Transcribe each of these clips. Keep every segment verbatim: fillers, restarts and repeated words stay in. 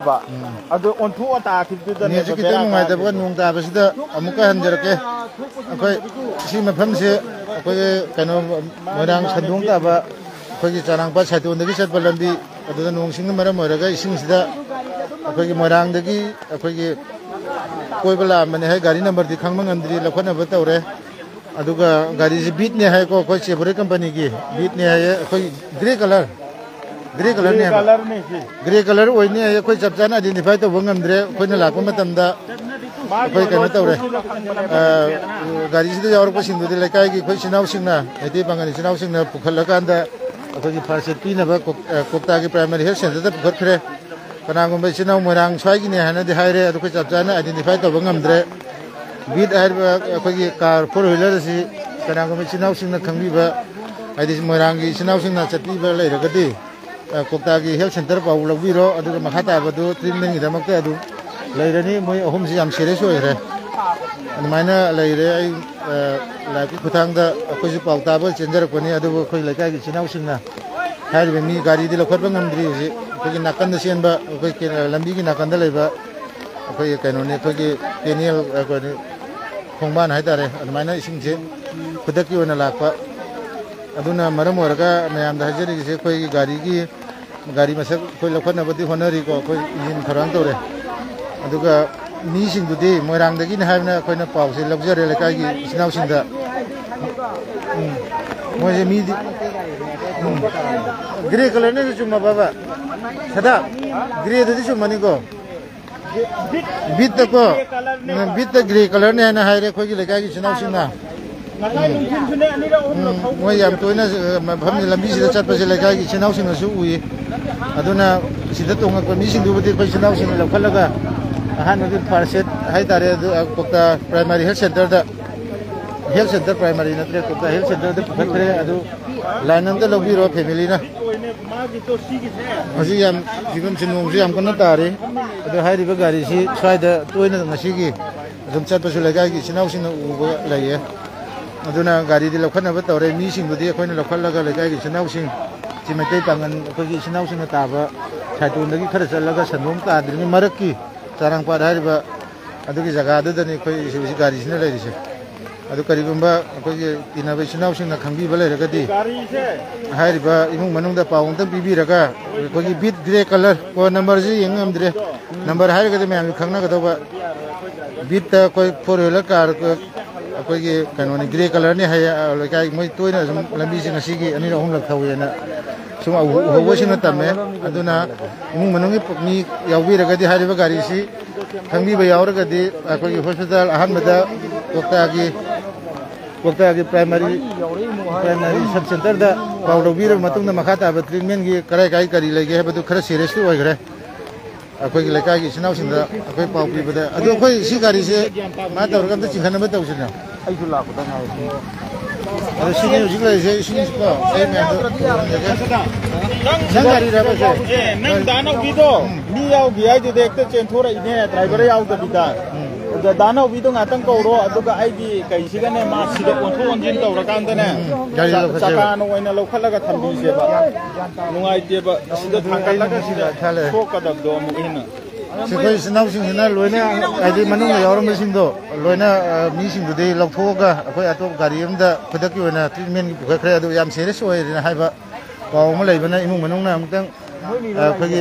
ꯎꯝ꯫ ꯑꯗꯨ ꯑꯣꯟꯊꯣꯛꯑ ꯇꯥꯈꯤꯕꯗꯨꯗꯅꯦꯕ ꯅꯦꯠꯁꯦ ꯈꯤꯇꯪ ꯕꯦꯔꯥ ꯅꯨꯡꯉꯥꯏꯇꯕꯒ ꯀꯥꯔꯤꯁꯦ꯫ ꯅꯣꯡ ꯇꯥꯕꯁꯤꯗ ꯑꯃꯨꯛꯀ ꯍꯟꯖꯔꯛꯀꯦ꯫ ꯑꯩꯈꯣꯏ ꯁꯤ ꯃꯐꯝꯁꯦ ꯑꯩꯈꯣꯏꯒꯤ ꯀꯩꯅꯣ, ꯃꯣꯏꯔꯥꯡ ꯁꯟꯗꯣꯡ ꯇꯥꯕ ꯑꯩꯈꯣꯏꯒꯤ ꯆꯥꯔꯥꯡꯄꯥꯠ ꯁꯥꯏꯇꯣꯟꯗꯒꯤ ꯆꯠꯄ ꯂꯝꯕꯤ, ꯑꯗꯨꯗ ꯅꯣꯡ ꯁꯤꯡꯅ ꯃꯔꯝ ꯑꯣꯏꯔꯒ ꯏꯁꯤꯡꯁꯤꯗ ꯑꯩꯈꯣꯏꯒꯤ ꯃꯣꯏꯔꯥꯡꯗꯒꯤ ꯑꯩꯈꯣꯏꯒꯤ ꯀꯣꯏꯕ ꯂꯥꯛꯑꯝꯕꯅꯦ ꯍꯥꯏ, ꯒꯥꯔꯤ ꯅꯝꯕꯔꯗꯤ ꯈꯪꯕ ꯉꯝꯗ꯭ꯔꯤ, ꯂꯧꯈꯠꯅꯕ ꯇꯧꯔꯦ꯫ ꯑꯗꯨꯒ ꯒꯥꯔꯤꯁꯤ ꯕꯤꯠꯅꯦ ꯍꯥꯏꯀꯣ, ꯑꯩꯈꯣꯏ ꯆꯦꯕꯣꯔꯦ ꯀꯝꯄꯅꯤꯒꯤ ꯕꯤꯠꯅꯦ ꯍꯥꯏꯌꯦ, ꯑꯩꯈꯣꯏ ꯒ꯭ꯔꯦ ꯀꯂꯔ, ꯒ꯭ꯔꯦ ꯀꯂꯔꯅꯦ ꯍꯥꯏꯕ꯫ ꯀꯂꯔꯅꯦ ꯁꯤ꯫ ꯒ꯭ꯔꯦ ꯀꯂꯔ ꯑꯣꯏꯅꯤ ꯍꯥꯏꯌꯦ, ꯑꯩꯈꯣꯏ ꯆꯞ ꯆꯥꯅ ꯑꯥꯏꯗꯦꯟꯇꯤꯐꯥꯏ ꯇꯧꯕ ꯉꯝꯗ꯭ꯔꯦ꯫ ꯑꯩꯈꯣꯏꯅ ꯂꯥꯛꯄ ꯃꯇꯝꯗ ꯑꯩꯈꯣꯏ ꯀꯩꯅꯣ ꯇꯧꯔꯦ꯫ ꯑ, ꯒꯥꯔꯤꯁꯤꯗ ꯌꯥꯎꯔꯛꯄꯁꯤꯡꯗꯨꯗꯤ ꯂꯩꯀꯥꯏꯒꯤ ꯑꯩꯈꯣꯏ ꯏꯆꯤꯟ ꯏꯅꯥꯎꯁꯤꯡꯅ, ꯃꯩꯇꯩ ꯄꯥꯉꯜ ꯏꯆꯤꯟ ꯏꯅꯥꯎꯁꯤꯡꯅ ꯄꯨꯈꯠꯂꯀꯥꯟꯗ ꯑꯩꯈꯣꯏꯒꯤ ꯐꯥꯔꯁ ꯑꯦꯗ ꯄꯤꯅꯕ ꯀꯣꯛ-, ꯑ, ꯀꯣꯛꯇꯥꯒꯤ ꯄ꯭ꯔꯥꯏꯃꯥꯔꯤ ꯍꯦꯜꯊ ꯁꯦꯟꯇꯔꯗ ꯄꯨꯈꯠꯈ꯭ꯔꯦ꯫ ꯀꯅꯥꯒꯨꯝꯕ ꯏꯆꯤꯟ ꯏꯅꯥꯎ ꯃꯣꯏꯔꯥꯡ ꯁ꯭ꯋꯥꯏꯒꯤꯅꯦ ꯍꯥꯏꯅꯗꯤ ꯍꯥꯏꯔꯦ, ꯑꯗꯨ ꯑꯩꯈꯣꯏ ꯆꯞ ꯆꯥꯅ ꯑꯥꯏꯗꯦꯟꯇꯤꯐꯥꯏ ꯇꯧꯕ ꯉꯝꯗ꯭ꯔꯦ꯫ ꯕꯤꯠ ꯍꯥꯏꯔꯤꯕ ꯑꯩꯈꯣꯏꯒꯤ ꯀꯥꯔ ꯐꯣꯔ ꯋꯤꯂꯔ ꯑꯁꯤ ꯀꯅꯥꯒꯨꯝꯕ ꯏꯆꯤꯟ ꯏꯅꯥꯎꯁꯤꯡꯅ ꯈꯪꯕꯤꯕ, ꯍꯥꯏꯗꯤ ꯃꯣꯏꯔꯥꯡꯒꯤ ꯏꯆꯤꯟ ꯏꯅꯥꯎꯁꯤꯡꯅ ꯆꯠꯄꯤꯕ ꯂꯩꯔꯒꯗꯤ, ꯑ, ꯀꯣꯛꯇꯥꯒꯤ ꯍꯦꯜꯊ ꯁꯦꯟꯇꯔ ꯄꯥꯎ ꯂꯧꯕꯤꯔꯣ, ꯑꯗꯨꯒ ꯃꯈꯥ ꯇꯥꯕꯗꯨ ꯇ꯭ꯔꯤꯠꯃꯦꯟꯒꯤꯗꯃꯛꯇ ꯑꯗꯨꯝ ꯂꯩꯔꯅꯤ꯫ ꯃꯣꯏ ꯑꯍꯨꯝꯁꯤ ꯌꯥꯝ ꯁꯤꯔꯤꯌꯁ ꯑꯣꯏꯈ꯭ꯔꯦ꯫ ꯑꯗꯨꯃꯥꯏꯅ ꯂꯩꯔꯦ꯫ ꯑꯩ, ꯑ, ꯂꯥꯏꯐꯀꯤ ꯈꯨꯠꯊꯥꯡꯗ ꯑꯩꯈꯣꯏꯁꯨ ꯄꯥꯎ ꯇꯥꯕ ꯆꯦꯟꯖꯔꯛꯄꯅꯤ, ꯑꯗꯨꯕꯨ ꯑꯩꯈꯣꯏ ꯂꯩꯀꯥꯏꯒꯤ ꯏꯆꯤꯟ ꯏꯅꯥꯎꯁꯤꯡꯅ ꯍꯥꯏꯔꯤꯕ ꯃꯤ ꯒꯥꯔꯤꯗꯤ ꯂꯧꯈꯠꯄ ꯉꯝꯗ꯭ꯔꯤ꯫ ꯍꯧꯖꯤꯛ ꯑꯩꯈꯣꯏꯒꯤ ꯅꯥꯀꯟꯗ ꯆꯦꯟꯕ, ꯑꯩꯈꯣꯏ ꯀꯦ-, ꯂꯝꯕꯤꯒꯤ ꯅꯥꯀꯟꯗ ꯂꯩꯕ ꯑꯩꯈꯣꯏꯒꯤ ꯀꯩꯅꯣꯅꯤ, ꯑꯩꯈꯣꯏꯒꯤ ꯀꯦꯅꯦꯜ, ꯑꯩꯈꯣꯏꯒꯤ ꯈꯣꯡꯕꯥꯟ ꯍꯥꯏꯇꯥꯔꯦ, ꯑꯗꯨꯃꯥꯏꯅ ꯏꯁꯤꯡꯁꯦ ꯈꯨꯗꯛꯀꯤ ꯑꯣꯏꯅ ꯂꯥꯛꯄ꯫ ꯑꯗꯨꯅ ꯃꯔꯝ ꯑꯣꯏꯔꯒ ꯃꯌꯥꯝꯗ ꯍꯥꯏꯖꯔꯤꯁꯦ, ꯑꯩꯈꯣꯏꯒꯤ ꯒꯥꯔꯤꯒꯤ, ꯒꯥꯔꯤ ꯃꯁꯛ ꯑꯩꯈꯣꯏ ꯂꯧꯈꯠꯅꯕꯗꯤ ꯍꯣꯠꯅꯔꯤꯀꯣ, ꯑꯩꯈꯣꯏ ꯏꯟꯖꯤꯟ ꯊꯧꯔꯥꯡ ꯇꯧꯔꯦ꯫ ꯑꯗꯨꯒ ꯃꯤꯁꯤꯡꯗꯨꯗꯤ ꯃꯣꯏꯔꯥꯡꯗꯒꯤꯅꯤ ꯍꯥꯏꯕꯅ ꯑꯩꯈꯣꯏꯅ ꯄꯥꯎꯁꯦ ꯂꯧꯖꯔꯦ ꯂꯩꯀꯥꯏꯒꯤ ꯏꯆꯤꯟ ꯏꯅꯥꯎꯁꯤꯡꯗ꯫ ꯎꯝ꯫ ꯃꯣꯏꯁꯦ ꯃꯤꯗꯤ, ꯎꯝ꯫ ꯒ꯭ꯔꯦ ꯀꯂꯔꯅꯁꯨ ꯆꯨꯝꯃꯕꯕ? ꯁꯗꯥ, ꯒ꯭ꯔꯦꯗꯨꯗꯤ ꯆꯨꯝꯃꯅꯤꯀꯣ? ꯕꯤꯠꯇꯀꯣ, ꯎꯝ, ꯕꯤꯠꯇ ꯒ꯭ꯔꯦ ꯀꯂꯔꯅꯦ ꯍꯥꯏꯅ ꯍꯥꯏꯔꯦ ꯑꯩꯈꯣꯏꯒꯤ ꯂꯩꯀꯥꯏꯒꯤ ꯏꯆꯤꯟ ꯏꯅꯥꯎꯁꯤꯡꯅ꯫ ꯉꯁꯥꯏ ꯅꯨꯡꯊꯤꯜꯁꯨꯅꯦ ꯑꯅꯤꯔꯛ ꯑꯍꯨꯝꯂꯛ ꯎꯝ, ꯊꯧꯈꯤꯕꯅꯦ꯫ ꯃꯣꯏ ꯌꯥꯝ ꯇꯣꯏꯅ, ꯑ, ꯃꯐꯝꯁꯦ, ꯂꯝꯕꯤꯁꯤꯗ ꯆꯠꯄꯁꯦ ꯂꯩꯀꯥꯏꯒꯤ ꯏꯆꯤꯟ ꯏꯅꯥꯎꯁꯤꯡꯅꯁꯨ ꯎꯏ꯫ ꯑꯗꯨꯅ ꯁꯤꯗ ꯇꯣꯡꯉꯛꯄ ꯃꯤꯁꯤꯡꯗꯨꯕꯨꯗꯤ ꯑꯩꯈꯣꯏ ꯏꯆꯤꯟ ꯏꯅꯥꯎꯁꯤꯡꯅ ꯂꯧꯈꯠꯂꯒ ꯑꯍꯥꯟꯕꯒꯤ ꯐꯥꯔꯁ ꯑꯦꯗ ꯍꯥꯏꯇꯥꯔꯦ, ꯑꯗꯨ, ꯑ, ꯀꯣꯛꯇꯥ ꯄ꯭ꯔꯥꯏꯃꯥꯔꯤ ꯍꯦꯜꯊ ꯁꯦꯟꯇꯔꯗ, ꯍꯦꯜꯊ ꯁꯦꯟꯇꯔ, ꯄ꯭ꯔꯥꯏꯃꯥꯔꯤ ꯅꯠꯇ꯭ꯔꯦ, ꯀꯣꯛꯇꯥ ꯍꯦꯜꯊ ꯁꯦꯟꯇꯔꯗ ꯄꯨꯈꯠꯈ꯭ꯔꯦ꯫ ꯑꯗꯨ ꯂꯥꯏꯟ ꯑꯝꯇ ꯂꯧꯕꯤꯔꯣ ꯐꯦꯃꯤꯂꯤꯅ꯫ ꯍꯧꯖꯤꯛ ꯌꯥꯝ ꯐꯤꯕꯝꯁꯤ, ꯅꯣꯡꯁꯨ ꯌꯥꯝ ꯀꯟꯅ ꯇꯥꯔꯤ꯫ ꯑꯗꯣ ꯍꯥꯏꯔꯤꯕ ꯒꯥꯔꯤꯁꯤ ꯁ꯭ꯋꯥꯏꯗ ꯇꯣꯏꯅ ꯉꯁꯤꯒꯤ ꯑꯗꯨꯝ ꯆꯠꯄꯁꯨ ꯂꯩꯀꯥꯏꯒꯤ ꯏꯆꯤꯟ ꯏꯅꯥꯎꯁꯤꯡꯅ ꯎꯕ ꯂꯩꯌꯦ꯫ ꯑꯗꯨꯅ ꯒꯥꯔꯤꯗꯤ ꯂꯧꯈꯠꯅꯕ ꯇꯧꯔꯦ꯫ ꯃꯤꯁꯤꯡꯗꯨꯗꯤ ꯑꯩꯈꯣꯏꯅ ꯂꯧꯈꯠꯂꯒ ꯂꯩꯀꯥꯏꯒꯤ ꯏꯆꯤꯟ ꯏꯅꯥꯎꯁꯤꯡ ꯃꯩꯇꯩ ꯄꯥꯡꯒꯜ ꯑꯩꯈꯣꯏꯒꯤ ꯏꯆꯤꯟ ꯏꯅꯥꯎꯁꯤꯡꯅ ꯇꯥꯕ ꯁꯥꯏꯇꯣꯟꯗꯒꯤ ꯈꯔ ꯆꯠꯂꯒ ꯁꯟꯗꯣꯡ ꯇꯥꯗ꯭ꯔꯤꯉꯩ ꯃꯔꯛꯀꯤ ꯆꯥꯔꯥꯡꯄꯥꯠ ꯍꯥꯏꯔꯤꯕ ꯑꯗꯨꯒꯤ ꯖꯒꯥꯗꯨꯗꯅꯤ ꯑꯩꯈꯣꯏ ꯍꯧꯖꯤꯛ ꯒꯥꯔꯤꯁꯤꯅ ꯂꯩꯔꯤꯁꯦ꯫ ꯑꯗꯨ ꯀꯔꯤꯒꯨꯝꯕ ꯑꯩꯈꯣꯏꯒꯤ ꯇꯤꯟꯅꯕ ꯏꯆꯤꯟ ꯏꯅꯥꯎꯁꯤꯡꯅ ꯈꯪꯕꯤꯕ ꯂꯩꯔꯒꯗꯤ ꯍꯥꯏꯔꯤꯕ ꯏꯃꯨꯡ ꯃꯅꯨꯡꯗ ꯄꯥꯎ ꯑꯝꯇꯪ ꯄꯤꯕꯤꯔꯒ ꯑꯩꯈꯣꯏꯒꯤ ꯕꯤꯠ ꯒ꯭ꯔꯦ ꯀꯂꯔ ꯀꯣ ꯅꯝꯕꯔꯁꯤ ꯌꯦꯡ ꯉꯝꯗ꯭ꯔꯦ꯫ ꯅꯝꯕꯔ ꯍꯥꯏꯔꯒꯗꯤ ꯃꯌꯥꯝꯁꯨ ꯈꯪꯅꯒꯗꯧꯕ꯫ ꯕꯤꯠꯇ ꯑꯩꯈꯣꯏ ꯐꯣꯔ ꯋꯤꯂꯔ ꯀꯥꯔ ꯑꯩꯈꯣꯏꯒꯤ ꯀꯩꯅꯣꯅꯤ ꯒ꯭ꯔꯦ ꯀꯂꯔꯅꯤ ꯍꯥꯏꯌꯦ꯫ ꯂꯩꯀꯥꯏ ꯃꯣꯏ ꯇꯣꯏꯅ ꯁꯨꯝ ꯂꯝꯕꯤꯁꯤꯡ ꯑꯁꯤꯒꯤ ꯑꯅꯤꯔꯛ ꯑꯍꯨꯝꯂꯛ ꯊꯧꯋꯦꯅ ꯁꯨꯝ ꯎꯍꯧꯕꯁꯤꯡꯅ ꯇꯝꯃꯦ꯫ ꯑꯗꯨꯅ ꯏꯃꯨꯡ ꯃꯅꯨꯡꯒꯤ ꯃꯤ ꯌꯥꯎꯕꯤꯔꯒꯗꯤ ꯍꯥꯏꯔꯤꯕ ꯒꯥꯔꯤꯁꯤ ꯈꯪꯕꯤꯕ ꯌꯥꯎꯔꯒꯗꯤ ꯑꯩꯈꯣꯏꯒꯤ ꯍꯣꯁꯄꯤꯇꯥꯜ ꯑꯍꯥꯟꯕꯗ ꯀꯣꯛꯇꯥꯒꯤ ꯀꯣꯛꯇꯥꯒꯤ ꯄ꯭ꯔꯥꯏꯃꯥꯔꯤ ꯄ꯭ꯔꯥꯏꯃꯥꯔꯤ ꯁꯕ ꯁꯦꯟꯇꯔꯗ ꯄꯥꯎ ꯂꯧꯕꯤꯔꯕ ꯃꯇꯨꯡꯗ ꯃꯈꯥ ꯇꯥꯕ ꯇ꯭ꯔꯤꯠꯃꯦꯟꯒꯤ ꯀꯔꯥꯏ ꯀꯥꯏ ꯀꯔꯤ ꯂꯩꯒꯦ ꯍꯥꯏꯕꯗꯨ ꯈꯔ ꯁꯤꯔꯤꯌꯁꯇꯤ ꯑꯣꯏꯈ꯭ꯔꯦ꯫ ꯑꯩꯈꯣꯏꯒꯤ ꯂꯩꯀꯥꯏꯒꯤ ꯏꯆꯤꯟ ꯏꯅꯥꯎꯁꯤꯡꯗ ꯑꯩꯈꯣꯏ ꯄꯥꯎ ꯄꯤꯕꯗ ꯑꯗꯨ ꯑꯩꯈꯣꯏ ꯁꯤ ꯒꯥꯔꯤꯁꯦ ꯃꯥ ꯇꯧꯔꯒ ꯑꯝꯇ ꯆꯤꯡꯈꯠꯅꯕ ꯇꯧꯁꯤꯅ꯫ ꯑꯩꯁꯨ ꯂꯥꯛꯄꯗ ꯉꯥꯏꯔꯤ꯫ ꯑꯗꯣ ꯁꯤꯅꯤ ꯍꯧꯖꯤꯛ ꯂꯩꯔꯤꯁꯦ ꯏꯁꯤꯡꯁꯤꯀꯣ ꯑꯩ ꯃꯌꯥꯝꯗꯣ ꯅꯪ ꯒꯥꯔꯤꯔꯕ ꯁꯦ? ꯑꯦ, ꯅꯪ ꯗꯥ ꯅꯥꯎꯕꯤꯗꯣ ꯃꯤ ꯌꯥꯎꯗꯦ ꯍꯥꯏꯗꯨꯗꯤ ꯍꯦꯛꯇ ꯆꯦꯟꯊꯣꯔꯛꯏꯅꯦ, ꯗ꯭ꯔꯥꯏꯚꯔ ꯌꯥꯎꯗꯕꯤꯗ꯫ ꯑꯗ ꯗꯥ ꯅꯥꯎꯕꯤꯗꯣ ꯉꯥꯛꯇꯪ ꯀꯧꯔꯣ, ꯑꯗꯨꯒ ꯑꯩꯒꯤ ꯀꯩꯁꯤꯒꯅꯦ ꯃꯥ ꯁꯤꯗ ꯑꯣꯟꯊꯣꯛ ꯑꯣꯟꯁꯤꯟ ꯇꯧꯔꯀꯥꯟꯗꯅꯦ ꯎꯝ, ꯒꯥꯔꯤ ꯆ-, ꯂꯧꯈꯠꯁꯦꯕ꯫ ꯆꯀꯥꯅ ꯑꯣꯏꯅ ꯂꯧꯈꯠꯂꯒ ꯊꯝꯕꯤꯁꯦꯕ꯫ ꯅꯨꯡꯉꯥꯏꯇꯦꯕ ꯁꯤꯗ ꯊꯥꯡꯒꯠꯂꯒ ꯁꯤꯗ ꯁꯣꯛꯀꯗꯕꯗꯣ ꯑꯃꯨꯛ ꯍꯦꯟꯅ꯫ ꯑꯩꯈꯣꯏ ꯏꯆꯤꯟ ꯏꯅꯥꯎꯁꯤꯡꯁꯤꯅ ꯂꯣꯏꯅ ꯍꯥꯏꯗꯤ ꯃꯅꯨꯡꯗ ꯌꯥꯎꯔꯝꯕꯁꯤꯡꯗꯣ ꯂꯣꯏꯅ, ꯑ, ꯃꯤꯁꯤꯡꯗꯨꯗꯤ ꯂꯧꯊꯣꯛꯑꯒ ꯑꯩꯈꯣꯏ ꯑꯇꯣꯞꯄ ꯒꯥꯔꯤ ꯑꯃꯗ ꯈꯨꯗꯛꯀꯤ ꯑꯣꯏꯅ ꯇ꯭ꯔꯤꯠꯃꯦꯟꯒꯤ ꯄꯨꯈꯠꯈ꯭ꯔꯦ꯫ ꯑꯗꯨ ꯌꯥꯝ ꯁꯦꯔꯤꯌꯁ ꯑꯣꯏꯔꯦꯅ ꯍꯥꯏꯕ ꯄꯥꯎ ꯑꯃ ꯂꯩꯕꯅ ꯏꯃꯨꯡ ꯃꯅꯨꯡꯅ ꯑꯃꯨꯛꯇꯪ, ꯑ, ꯑꯩꯈꯣꯏꯒꯤ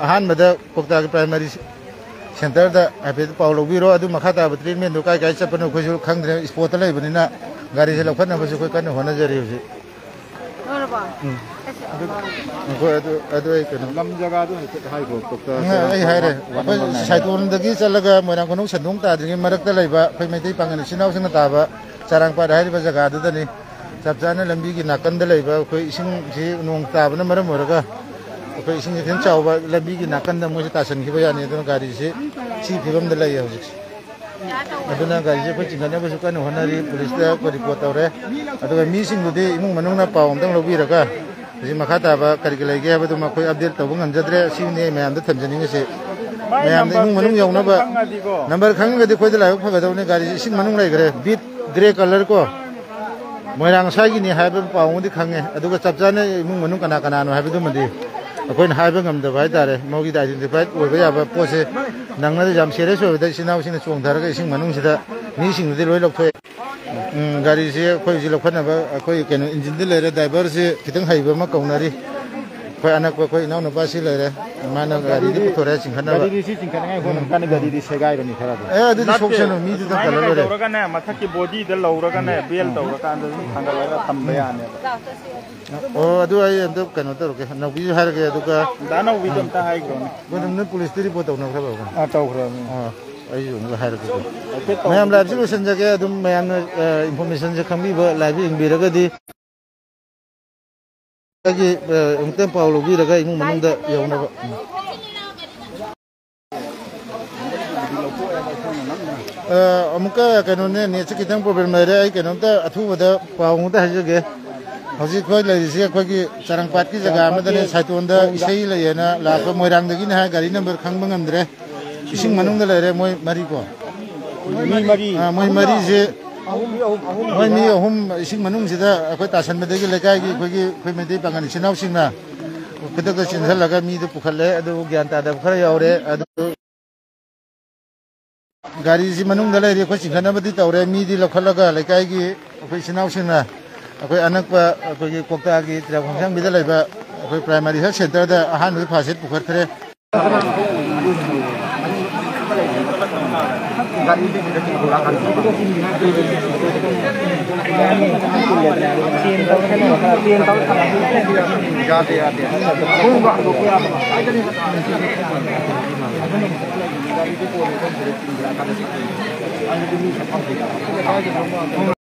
ꯑꯍꯥꯟꯕꯗ ꯀꯣꯛꯇꯥꯒꯤ ꯄ꯭ꯔꯥꯏꯃꯥꯔꯤ ꯁꯦꯟꯇꯔꯗ ꯍꯥꯏꯐꯦꯠ ꯄꯥꯎ ꯂꯧꯕꯤꯔꯣ꯫ ꯑꯗꯨ ꯃꯈꯥ ꯇꯥꯕ ꯇ꯭ꯔꯤꯠꯃꯦꯟꯗꯨ ꯀꯥꯏ ꯀꯥꯏ ꯆꯠꯄꯅꯣ ꯑꯩꯈꯣꯏꯁꯨ ꯈꯪꯗ꯭ꯔꯦ, ꯏꯁꯄꯣꯠꯇ ꯂꯩꯕꯅꯤꯅ ꯒꯥꯔꯤꯁꯦ ꯂꯧꯈꯠꯅꯕꯁꯨ ꯑꯩꯈꯣꯏ ꯀꯟꯅ ꯍꯣꯠꯅꯖꯔꯤ ꯍꯧꯖꯤꯛ꯫ ꯂꯣꯏꯔꯕꯣ? ꯎꯝ꯫ ꯑꯩꯈꯣꯏ ꯑꯗꯨ, ꯑꯗꯨ ꯑꯩ ꯀꯩꯅꯣ ꯂꯝ ꯖꯒꯥꯗꯣ ꯍꯥꯏꯐꯦꯠ ꯍꯥꯏꯈꯣ, ꯀꯣꯛꯇ ꯎꯝ, ꯑꯩ ꯍꯥꯏꯔꯦ꯫ ꯑꯩꯈꯣꯏ ꯁꯥꯏꯇꯣꯟꯗꯒꯤ ꯆꯠꯂꯒ ꯃꯣꯏꯔꯥꯡ ꯈꯨꯅꯧ ꯁꯟꯗꯣꯡ ꯇꯥꯗ꯭ꯔꯤꯉꯩ ꯃꯔꯛꯇ ꯂꯩꯕ ꯑꯩꯈꯣꯏ ꯃꯩꯇꯩ ꯄꯥꯡꯒꯜ ꯏꯆꯤꯟ ꯏꯅꯥꯎꯁꯤꯡꯅ ꯇꯥꯕ ꯆꯔꯥꯡꯄꯥꯠ ꯍꯥꯏꯔꯤꯕ ꯖꯒꯥꯗꯨꯗꯅꯤ꯫ ꯆꯞ ꯆꯥꯅ ꯂꯝꯕꯤꯒꯤ ꯅꯥꯀꯟꯗ ꯂꯩꯕ ꯑꯩꯈꯣꯏ ꯏꯁꯤꯡꯁꯤ ꯅꯣꯡ ꯇꯥꯕꯅ ꯃꯔꯝ ꯑꯣꯏꯔꯒ ꯑꯩꯈꯣꯏ ꯏꯁꯤꯡꯁꯦ ꯈꯤꯇꯪ ꯆꯥꯎꯕ ꯂꯝꯕꯤꯒꯤ ꯅꯥꯀꯟꯗ ꯃꯣꯏꯁꯦ ꯇꯥꯁꯟꯈꯤꯕ ꯌꯥꯅꯤ꯫ ꯑꯗꯨꯅ ꯒꯥꯔꯤꯁꯤ ꯁꯤ ꯐꯤꯕꯝꯗ ꯂꯩꯌꯦ ꯍꯧꯖꯤꯛꯁꯦ꯫ ꯑꯗꯨꯅ ꯒꯥꯔꯤꯁꯦ ꯑꯩꯈꯣꯏ ꯆꯤꯡꯈꯠꯅꯕꯁꯨ ꯀꯟꯅ ꯍꯣꯠꯅꯔꯤ, ꯄꯨꯂꯤꯁꯇ ꯑꯩꯈꯣꯏ ꯔꯤꯄꯣꯔꯠ ꯇꯧꯔꯦ꯫ ꯑꯗꯨꯒ ꯃꯤꯁꯤꯡꯗꯨꯗꯤ ꯏꯃꯨꯡ ꯃꯅꯨꯡꯅ ꯄꯥꯎ ꯑꯝꯇꯪ ꯂꯧꯕꯤꯔꯒ ꯍꯧꯖꯤꯛ ꯃꯈꯥ ꯇꯥꯕ ꯀꯔꯤ ꯀꯔꯤ ꯂꯩꯒꯦ ꯍꯥꯏꯕꯗꯨꯃ ꯑꯩꯈꯣꯏ ꯑꯞꯗꯦꯠ ꯇꯧꯕ ꯉꯝꯖꯗ꯭ꯔꯦ꯫ ꯁꯤꯅꯤ ꯃꯌꯥꯝꯗ ꯊꯝꯖꯅꯤꯡꯉꯤꯁꯤ꯫ ꯃꯌꯥꯝꯅ ꯏꯃꯨꯡ ꯃꯅꯨꯡ ꯌꯧꯅꯕ ꯅꯝꯕꯔ ꯈꯪꯉꯒꯗꯤ ꯑꯩꯈꯣꯏꯗ ꯂꯥꯏꯕꯛ ꯐꯒꯗꯧꯅꯤ꯫ ꯒꯥꯔꯤꯁꯤ ꯏꯁꯤꯡ ꯃꯅꯨꯡ ꯂꯩꯈ꯭ꯔꯦ, ꯕꯤꯠ ꯒ꯭ꯔꯦ ꯀꯂꯔ ꯀꯣ꯫ ꯃꯣꯏꯔꯥꯡ ꯁ꯭ꯋꯥꯏꯒꯤꯅꯤ ꯍꯥꯏꯕ ꯄꯥꯎ ꯑꯃꯗꯤ ꯈꯪꯉꯦ, ꯑꯗꯨꯒ ꯆꯞ ꯆꯥꯅ ꯏꯃꯨꯡ ꯃꯅꯨꯡ ꯀꯅꯥ ꯀꯅꯥꯅꯣ ꯍꯥꯏꯕꯗꯨꯃꯗꯤ ꯑꯩꯈꯣꯏꯅ ꯍꯥꯏꯕ ꯉꯝꯗꯕ ꯍꯥꯏꯇꯥꯔꯦ꯫ ꯃꯣꯏꯒꯤꯗ ꯑꯥꯏꯗꯦꯟꯇꯤꯐꯥꯏꯠ ꯑꯣꯏꯕ ꯌꯥꯕ ꯄꯣꯠꯁꯦ ꯅꯪꯅꯗꯤ ꯌꯥꯝ ꯁꯦꯔꯤꯌꯁ ꯑꯣꯏꯕꯗ ꯏꯆꯤꯟ ꯏꯅꯥꯎꯁꯤꯡꯅ ꯆꯣꯡꯊꯔꯒ ꯏꯁꯤꯡ ꯃꯅꯨꯡꯁꯤꯗ ꯃꯤꯁꯤꯡꯗꯨꯗꯤ ꯂꯣꯏ ꯂꯧꯊꯣꯛꯑꯦ꯫ ꯎꯝ, ꯒꯥꯔꯤꯁꯦ ꯑꯩꯈꯣꯏ ꯍꯧꯖꯤꯛ ꯂꯧꯈꯠꯅꯕ ꯑꯩꯈꯣꯏ ꯀꯩꯅꯣ ꯏꯟꯖꯤꯟꯗ ꯂꯩꯔꯦ, ꯗ꯭ꯔꯥꯏꯚꯔꯁꯦ ꯈꯤꯇꯪ ꯍꯩꯕ ꯑꯃ ꯀꯧꯅꯔꯤ꯫ ꯑꯩꯈꯣꯏ ꯑꯅꯛꯄ ꯑꯩꯈꯣꯏ ꯏꯅꯥꯎꯅꯨꯄꯥꯁꯤ ꯂꯩꯔꯦ, ꯃꯥꯅ ꯒꯥꯔꯤꯗꯤ ꯄꯨꯊꯣꯔꯛꯑꯦ ꯆꯤꯡꯈꯠꯅꯕ꯫ ꯒꯥꯔꯤꯗꯤ ꯁꯤ ꯆꯤꯡꯈꯠꯅꯤꯡꯉꯥꯏ ꯍꯣꯠꯅꯕ ꯀꯥꯟꯗ ꯒꯥꯔꯤꯗꯤ ꯁꯦꯒꯥꯏꯔꯅꯤ ꯈꯔ ꯑꯗꯨꯝ꯫ ꯑꯦ, ꯑꯗꯨꯗꯤ ꯅꯠꯇꯦ, ꯁꯣꯛꯁꯅꯨ, ꯃꯤꯗꯨꯗ ꯁꯨꯃꯥꯏꯅ ꯀꯜꯂ ꯂꯣꯏꯔꯦ꯫ ꯀꯩꯗꯧꯔꯒꯅꯦ, ꯃꯊꯛꯀꯤ ꯕꯣꯗꯤꯗ ꯂꯧꯔꯒꯅꯦ, ꯕꯦꯜ ꯇꯧꯔꯀꯥꯟꯗ ꯑꯗꯨꯝ ꯊꯥꯡꯒꯠꯂꯒ ꯊꯝꯕ ꯌꯥꯅꯦꯕ꯫ ꯑꯣ, ꯑꯗꯨ ꯑꯩ ꯑꯝꯇ ꯀꯩꯅꯣ ꯇꯧꯔꯒꯦ, ꯅꯥꯎꯕꯤꯁꯨ ꯍꯥꯏꯔꯒꯦ, ꯑꯗꯨꯒ ꯗꯥ ꯅꯥꯎꯕꯤꯗꯣ ꯑꯝꯇ ꯍꯥꯏꯈ꯭ꯔꯣꯅꯦ꯫ ꯑꯗꯨꯝ ꯅꯣꯏ ꯄꯨꯂꯤꯁꯇ ꯔꯤꯄꯣꯔꯠ ꯇꯧꯅꯈ꯭ꯔꯕ? ꯑꯥ, ꯇꯧꯈ꯭ꯔꯕꯅꯤ꯫ ꯑꯣ, ꯑꯩꯁꯨ ꯑꯃꯨꯛ ꯍꯥꯏꯔꯛꯀꯦ꯫ ꯍꯥꯏꯐꯦꯠ ꯇꯧꯕꯗꯤ ꯃꯌꯥꯝ ꯂꯥꯏꯚꯁꯤ ꯂꯣꯏꯁꯤꯟꯖꯒꯦ꯫ ꯑꯗꯨꯝ ꯃꯌꯥꯝꯅ, ꯑ, ꯏꯟꯐꯣꯔꯃꯦꯁꯟꯁꯦ ꯈꯪꯕꯤꯕ, ꯂꯥꯏꯚ ꯌꯦꯡꯕꯤꯔꯒꯗꯤ ꯑꯩꯒꯤ, ꯑ, ꯑꯃꯨꯛꯇꯪ ꯄꯥꯎ ꯂꯧꯕꯤꯔꯒ ꯏꯃꯨꯡ ꯃꯅꯨꯡꯗ ꯌꯧꯅꯕ꯫ ꯎꯝ꯫ ꯑ, ꯑꯃꯨꯛꯀ ꯀꯩꯅꯣꯅꯦ, ꯅꯦꯠꯁꯦ ꯈꯤꯇꯪ ꯄ꯭ꯔꯣꯕ꯭ꯂꯦꯝ ꯂꯩꯔꯦ꯫ ꯑꯩ ꯀꯩꯅꯣꯝꯇ ꯑꯊꯨꯕꯗ ꯄꯥꯎ ꯑꯃꯨꯛꯇ ꯍꯥꯏꯖꯒꯦ꯫ ꯍꯧꯖꯤꯛ ꯑꯩꯈꯣꯏ ꯂꯩꯔꯤꯁꯦ ꯑꯩꯈꯣꯏꯒꯤ ꯆꯥꯔꯪꯄꯥꯠꯀꯤ ꯖꯒꯥ ꯑꯃꯗꯅꯦ, ꯁꯥꯏꯇꯣꯟꯗ ꯏꯁꯩ ꯂꯩꯌꯦꯅ ꯂꯥꯛꯄ, ꯃꯣꯏꯔꯥꯡꯗꯒꯤꯅꯦ ꯍꯥꯏ, ꯒꯥꯔꯤ ꯅꯝꯕꯔ ꯈꯪꯕ ꯉꯝꯗ꯭ꯔꯦ꯫ ꯏꯁꯤꯡ ꯃꯅꯨꯡꯗ ꯂꯩꯔꯦ ꯃꯣꯏ ꯃꯔꯤꯀꯣ꯫ ꯃꯤ ꯃꯔꯤ꯫ ꯑꯥ, ꯃꯣꯏ ꯃꯔꯤꯁꯦ, ꯑꯍꯨꯝ, ꯃꯤ ꯑꯍꯨꯝ, ꯑꯍꯨꯝ ꯃꯣꯏ ꯃꯤ ꯑꯍꯨꯝ ꯏꯁꯤꯡ ꯃꯅꯨꯡꯁꯤꯗ ꯑꯩꯈꯣꯏ ꯇꯥꯁꯟꯕꯗꯒꯤ ꯂꯩꯀꯥꯏꯒꯤ ꯑꯩꯈꯣꯏꯒꯤ, ꯑꯩꯈꯣꯏ ꯃꯩꯇꯩ ꯄꯥꯉꯜ ꯏꯆꯤꯟ ꯏꯅꯥꯎꯁꯤꯡꯅ ꯈꯨꯗꯛꯇ ꯆꯦꯟꯁꯤꯜꯂꯒ ꯃꯤꯗꯨ ꯄꯨꯈꯠꯂꯦ꯫ ꯑꯗꯨꯕꯨ ꯒ꯭ꯌꯥꯟ ꯇꯥꯗꯕ ꯈꯔ ꯌꯥꯎꯔꯦ꯫ ꯑꯗꯨ ꯒꯥꯔꯤꯁꯤ ꯃꯅꯨꯡꯗ ꯂꯩꯔꯤ, ꯑꯩꯈꯣꯏ ꯆꯤꯡꯈꯠꯅꯕꯗꯤ ꯇꯧꯔꯦ꯫ ꯃꯤꯗꯤ ꯂꯧꯈꯠꯂꯒ ꯂꯩꯀꯥꯏꯒꯤ ꯑꯩꯈꯣꯏ ꯏꯆꯤꯟ ꯏꯅꯥꯎꯁꯤꯡꯅ ꯑꯩꯈꯣꯏ ꯑꯅꯛꯄ ꯑꯩꯈꯣꯏꯒꯤ ꯀ꯭ꯋꯥꯛꯇꯥꯒꯤ ꯇꯤꯔꯥꯈꯣꯡ ꯁꯥꯡꯕꯤꯗ ꯂꯩꯕ ꯑꯩꯈꯣꯏ ꯄ꯭ꯔꯥꯏꯃꯥꯔꯤ ꯍꯦꯜꯊ ꯁꯦꯟꯇꯔꯗ ꯑꯍꯥꯟꯕꯒꯤ ꯐꯥꯔꯁ ꯑꯦꯗ ꯄꯨꯈꯠꯈ꯭ꯔꯦ꯫ ꯌꯥꯗꯦ, ꯌꯥꯗꯦ꯫